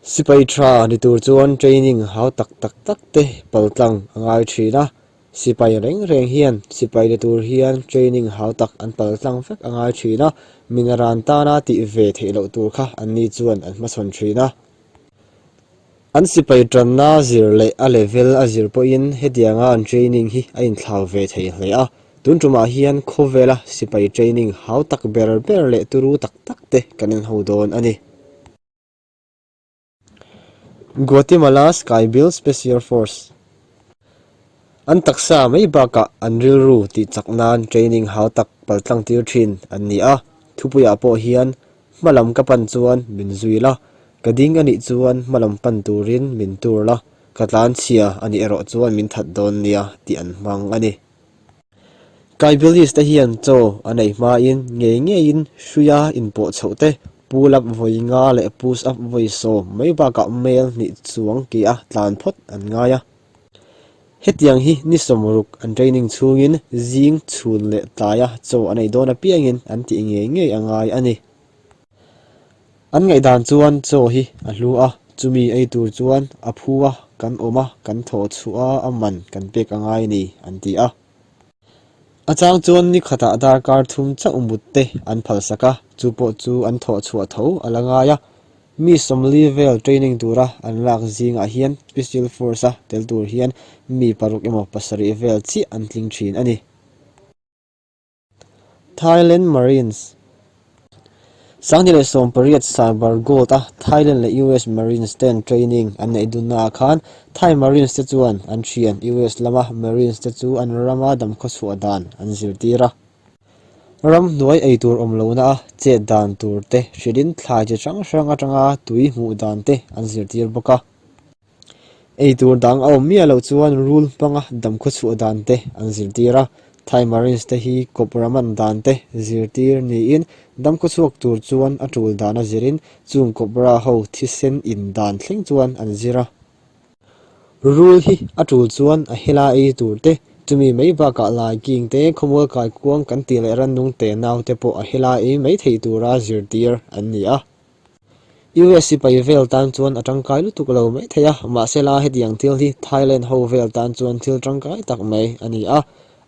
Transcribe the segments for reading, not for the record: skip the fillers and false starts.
Sipai tha ni tur chuan training hau tak tak tak te paltlang a ngai thin a, sipai reng reng hian sipai ni tur hian training hau tak an paltlang vek a ngai thin a, minaran tana tih ve theih loh tur kha anni chuan an hmachhawn thin a. An sipai tanna zir leh a level a zir pawhin hetianga an training hi a inthlau ve thei hle a, tun tumah hian khawvela sipai training hau tak ber ber leh turu tak tak te kan en ho dawn a ni. Guatemala Skybill Special Force An taksa mai bakah an rilru tih chak nan training hau tak paltlang tir thin an ni a, thupuiah pawh hian Hmalam ka pan chuan min zui la, ka ding a nih chuan hmalam pan turin min tur la, ka tlan chhia a nih erawh chuan min that dawn nia tih an hmang a ni. Kaibilis te hian chaw a nei hmain ngei ngeiin hruia inpawh chhoh te, pull up vawi nga leh push up vawi sawm mai bakah mel hnih chuang ke a tlan phawt an ngai a. Hetiang hi ni sawmruk an training chhungin zing chhun leh tlaia chaw an ei dawn apiangin an tih ngei ngei a ngai a ni. An ngaihdan chuan chaw hi a hlu a, chumi ei tur chuan a phu a, kan awm a, kan thawh chhuah a, a man kan pek a ngai a ni, an ti a. A chang chuan ni khatah darkar thum chauh mut te an phalsak a, chu pawh chu an thawh chhuah tho a la ngai a. Mi 40 vel training tura an lak zingah hian Special Force-a tel tur hian mi paruk emaw pasarih vel chiah an tling thin a ni. Thailand Marines 2018 Cyber Gold a Thailand leh US Marines ten training an neih dunna ah khan Thai Marines te chuan an thian US lama Marines te chu an rama damkhawchhuah dan an zirtir a. Ramhnuai ei tur awm lohna a chet dan tur te hrilhin thlai chi hrang hrang atanga tui hmuh dan te an zirtir bawk a. Ei tur dang a awm miah loh chuan rul hmanga damkhawchhuah dan te an zirtir a, Thai Marines te hi kawp raman dan te zirtir niin damkhawchhuak tur chuan a tul dana zirin chung kawpra ho thisen in dan thleng chuan an zir a. Rul hi a tul chuan a hela ei tur te, chumi mai bakah lai king te, khawmual kaikuang kan tih leh rannung te nau te pawh a hela ei mai thei tura zirtir an ni a. US sipai vel tan chuan a tangkai lutuk lo mai thei a, mahsela hetiang thil hi Thailand ho vel tan chuan thil tangkai tak mai a ni a,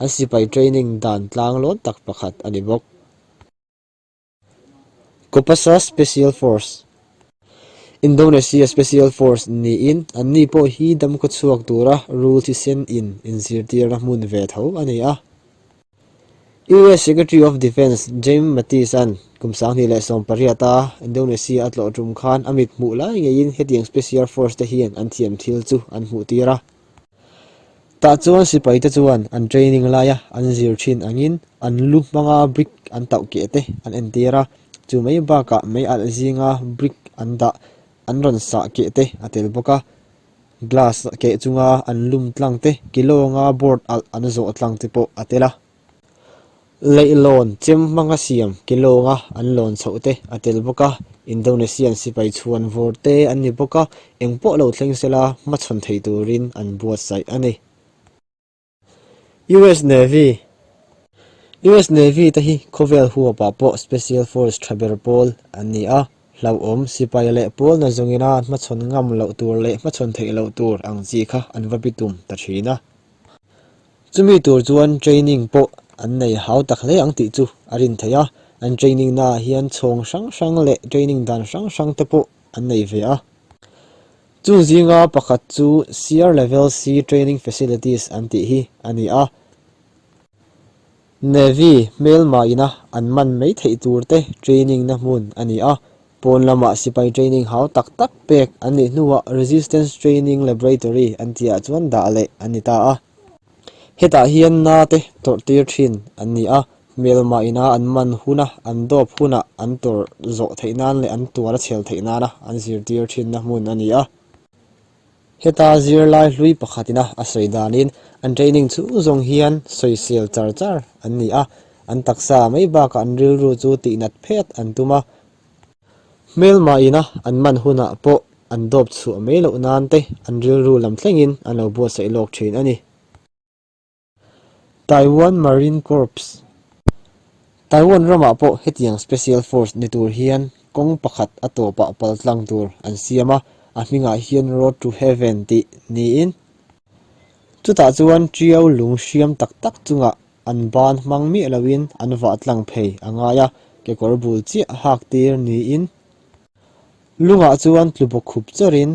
an sipai training dan tlang lawn tak pakhat a ni bawk. Kopassus Special Force Indonesia Special Force niin anni pawh hi damkhaw chhuak tura rul thisen in inzirtirna hmun ve tho a ni a. US Secretary of Defense James Mattis-a'n kum 2018 a Indonesia a tlawh tum khan a mit hmuh lai ngeiin hetiang Special Force te hian an thiam thil chu an hmuh tir a. Tah chuan sipai te chuan an training laia an zir thin angin an lu hmanga brick an tauh keh te an entir a, chu mai bakah mei alh zinga brick an dah an rawn sah keh te a tel bawk a. Glass keh chunga an lum tlang te, kilawnga board alh an zawh tlang te pawh a tel a. Leihlawn chem hmanga siam kilawnga an lawn chhoh te a tel bawk a. Indonesian sipai chhuan vawr te an ni bawk a, eng pawh lo thleng sela hmachhawn thei turin an buatsaih a ni. US Navy US Navy te hi khawvel huapah pawh Special Force tha ber pawl an ni a, hlauhawm sipai leh pawl na zawngina an hmachhawn ngam loh tur leh hmachhawn theih loh tur ang chi kha an va bitum ta thin a. Chumi tur chuan training pawh an nei hau tak hle ang tih chu a rin theih a, an training naah hian chhawng hrang hrang leh training dan hrang hrang te pawh an nei ve a. Chung zinga pakhat chu Sir Level C Training Facilities an tih hi a ni a. Navy hmelma ina an man mai theih tur te training na hmun a ni a. Pawn lamah sipai training hau tak tak pek an nih hnuah Resistance Training Laboratory an tihah chuan dah leh an ni ta a. Hetah hian na te tawrh tir thin an ni a, hmelma ina an man huna an dawp hunah an tawrh zawh theih nan leh an tuar a chhel theih nana an zirtir thinna hmun a ni a. Heta zirlai hlui pakhatina a sawi danin an training chhung zawng hian sawisel char char an ni a, an taksa mai bakah an rilru chu tihnat phet an tum a, Hmelma ina an man hunah pawh an dawp chhuah mai loh nan te an rilru lam thlengin an lo buatsaih lawk thin a ni. Taiwan Marine Corps Taiwan ramah pawh hetiang Special Force ni tur hian kawng pakhat a tawpah pal tlang tur an siam a. A hmingah hian Road to Heaven tih niin chutah chuan Tiau lung hriam tak tak chungah an ban hmang miah loin an vah tlang phei a ngai a, kekawr bul chiah hak tir niin lungah chuan tlu bawk khup chawrin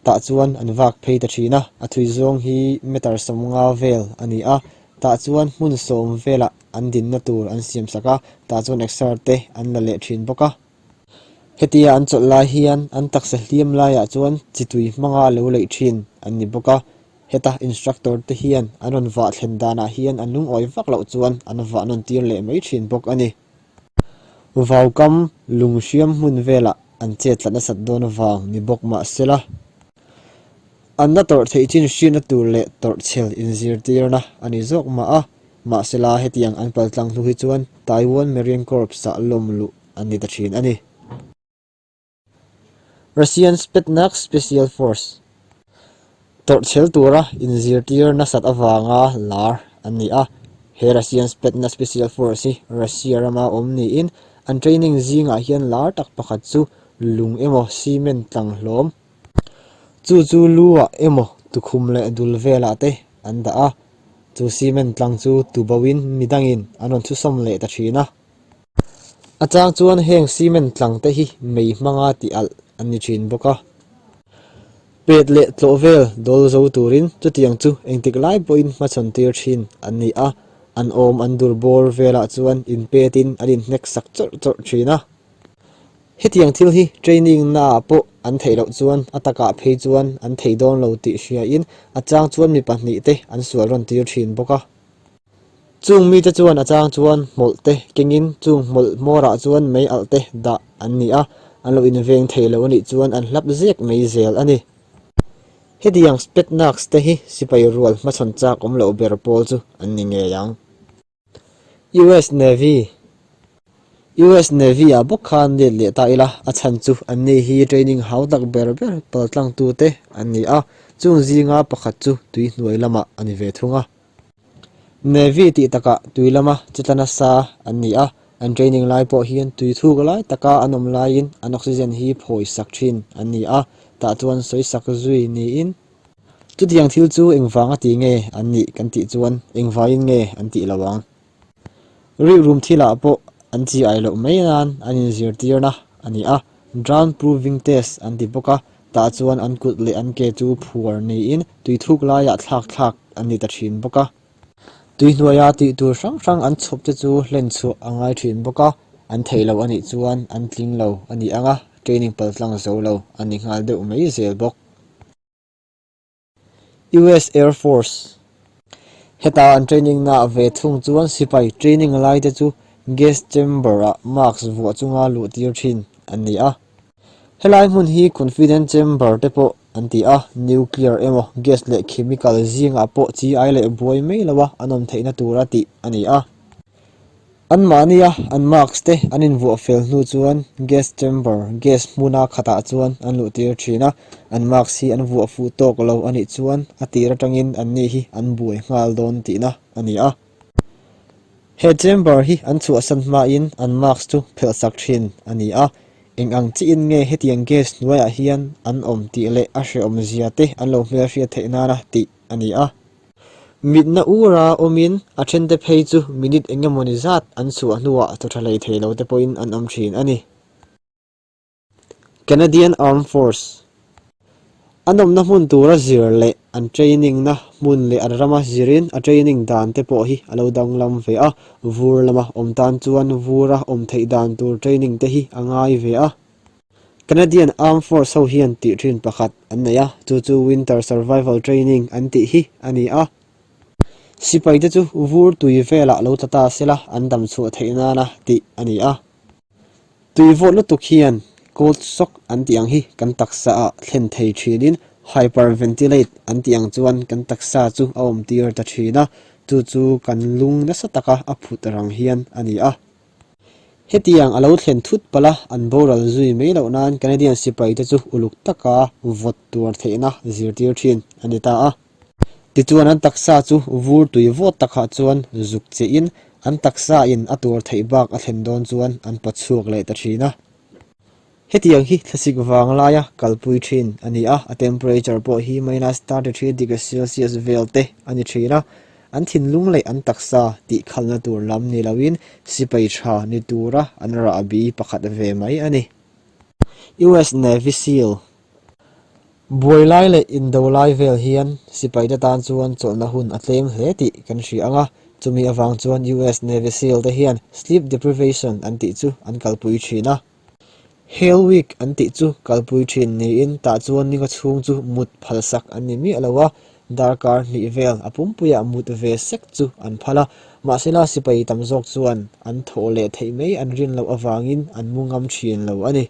tah chuan an vak phei ta thin a, a thui zawng hi meter 50 vel a ni a, tah chuan hmun sawm velah an dinna tur an siam sak a, tah chuan exer te an la leh thin bawk a. Hetia an chawlh lai hian an taksa hliam laiah chuan chi tui hmanga lo leih thin an ni bawk a, heta instructor te hian an rawn vah thlen danah hian an lungawi vak loh chuan an vah nawn tir leh mai thin bawk a ni. Vaukam lung hriam hmun velah an chet tlat nasat dawn avang ni bawk mah sela, an la tawrh theih chin hriatna tur leh tawrhchhel inzirtirna a ni zawk mah a, mahsela hetiang an paltlang hnu hi chuan Taiwan Marine Corps-ah lawm luh an ni ta thin a ni. Russian Spetsnaz Special Force tawrhchhel tura inzirtir nasat avanga lar an ni a. He Russian Spetsnaz Special Force hi Russia rama awm niin an training zingah hian lar tak pakhat chu lung emaw cement tlang hlawm chu chu lu ah emaw tukhum leh dul velah te an dah a, chu cement tlang chu tuboin midangin an rawn chhusawm leh ta thin a. A chang chuan heng cement tlang te hi mei hmanga tih alh an ni thin bawk a. Pet leh tlawh vel dawl zo turin chutiang chu engtik lai pawhin hmachhawn tir thin an ni a, an awm an dur bawr velah chuan inpetin an inhnek sak chawrh chawrh thin a. Hetiang thil hi training naah pawh an theih loh chuan a takah phei chuan an thei dawn lo tih hriain a chang chuan mi pahnih te an sual rawn tir thin bawk a. Chung mite chuan a chang chuan hmawlh te kengin chung hmawlh hmawrah chuan mei alh te dah an ni a, an lo inveng thei lo a nih chuan an hlap zek mai zel a ni. Hetiang Spetsnaz te hi sipai rual hmachhawn chak awm loh ber pawl chu an ni ngei ang. US Navy US Navy ah bawk khan let leh ta ila, a chhan chu anni hi training hau tak ber ber paltlangtute an ni a, chung zinga pakhat chu tui hnuai lamah a ni ve thung a. Navy tih takah tui lama che tla nasa an ni a, an training lai pawh hian tui thuk lai taka an awm laiin an oxygen hi phawi sak thin an ni a, tah chuan sawi sak zui niin chutiang thil chu engvanga ti nge an nih kan tih chuan engvaiin nge an tih lo ang. Rikrum thilah pawh an chi ai loh mai nan an inzirtirna a ni a, drown proofing test an ti bawk a, tah chuan an kut leh an ke chu phuar niin tui thuk laiah thlak thlak an ni ta thin bawk a. Tui hnuaia tih tur hrang hrang an chhawp te chu hlen chhuah a ngai thin bawk a, an theih loh a nih chuan an tling lo a ni ang a, training paltlang zo lo a ni nghal deuh mai zel bawk. US Air Force Heta an training naah ve thung chuan sipai training lai te chu gas chamber ah mask vuah chunga luh tir thin an ni a. Helai hmun hi confident chamber te pawh an ti a, nuclear emaw gas leh chemical zingah pawh chi ai leh buai mai loa an awm theihna tura tih a ni a. Anmahnia an mask te an invuah fel hnu chuan gas chamber, gas hmuna khatah chuan an luh tir thin a, an mask hi an vuah fuh tawk lo a nih chuan a tir atangin anni hi an buai nghal dawn tihna a ni a. He chamber hi an chhuahsan hmain an mask chu phelh sak thin a ni a, eng ang chiin nge hetiang gas hnuaiah hian an awm tih leh a hrehawm zia te an lo hmelhriat theih nana tih a ni a. Mitna ura awmin a thente phei chu minute eng emawni zat an chhuah hnuah chaw tha hlei thei lo te pawhin an awm thin a ni. Canadian Armed Force An awmna hmun tura zir leh an training na hmun leh an rama zirin a training dan te pawh hi a lo danglam ve a, vur lama awm tan chuan vura awm theih dan tur training te hi a ngai ve a. Canadian Armed Force ho hian tih thin pakhat an nei a, chu chu Winter Survival Training an tih hi a ni a. Sipaite chu vur tui velah lo tla ta sela an dam chhuah theih nana tih a ni a. Tui vawt lutuk hian cold shock an tih ang hi kan taksa ah thlen thei thinin hyperventilate an tih ang chuan kan taksa chu a awm tir ta thin a, chu chu kan lung nasa taka a phut rang hian a ni a. Hetiang a lo thlen thut palh a, an boral zui mai loh nan Canadian sipai te chu uluk taka vawt tuar theihna zirtir thin a ni ta a. Tichuan an taksa chu vur tui vawt takah chuan zuk chehin an taksa in a tuar theih bak a thlen dawn chuan an pawt chhuak leh ta thin a. Hetiang hi thlasik vang laia kalpui thin a ni a, a temperature pawh hi minus 33 degree Celsius vel te a ni thin a. An thinlung leh an taksa tih khalna tur lam ni loin sipai tha ni tura an rahbi pakhat ve mai a ni. US Navy Seal Buai lai leh indo lai vel hian sipaite tan chuan chawlhna hun a tlem hle tih kan hria ang a, chumi avang chuan US Navy Seal te hian sleep deprivation an tih chu an kalpui thin a. Hell Week an tih chu kalpui thin niin tah chuan ninga chhung chu mut phalsak an ni miah lo a, darkar hnih vel a pumpuiah mut ve sek chu an phal a, mahsela sipai tam zawk chuan an thawh leh theih mai an rin loh avangin an mu ngam thin lo a ni.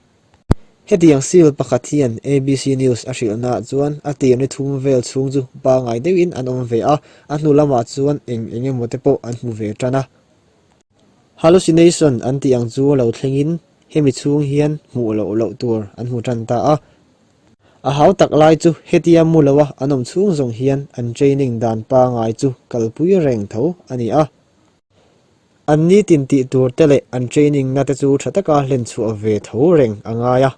Hetiang seal pakhat hian ABC News a hrilhnaah chuan a tir ni thum vel chhung chu pangngai deuhin an awm ve a, a hnu lamah chuan eng eng emaw te pawh an hmu ve tan a. Hallucination an tih ang chu lo thlengin hemi chhung hian hmuh loh loh tur an hmu tan ta a. A hau tak lai chu hetia mu loa an awm chhung zawng hian an training dan pangngai chu kalpui reng tho a ni a. An nitin tih tur te leh an training na te chu tha taka hlen chhuah ve tho reng a ngai a.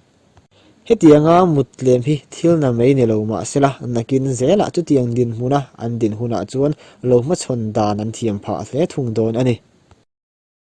Hetianga mut tlem hi thil na mai ni lo mah sela nakin zelah chutiang dinhmuna an din hunah chuan lo hmachhawn dan an thiam phah hle thung dawn a ni.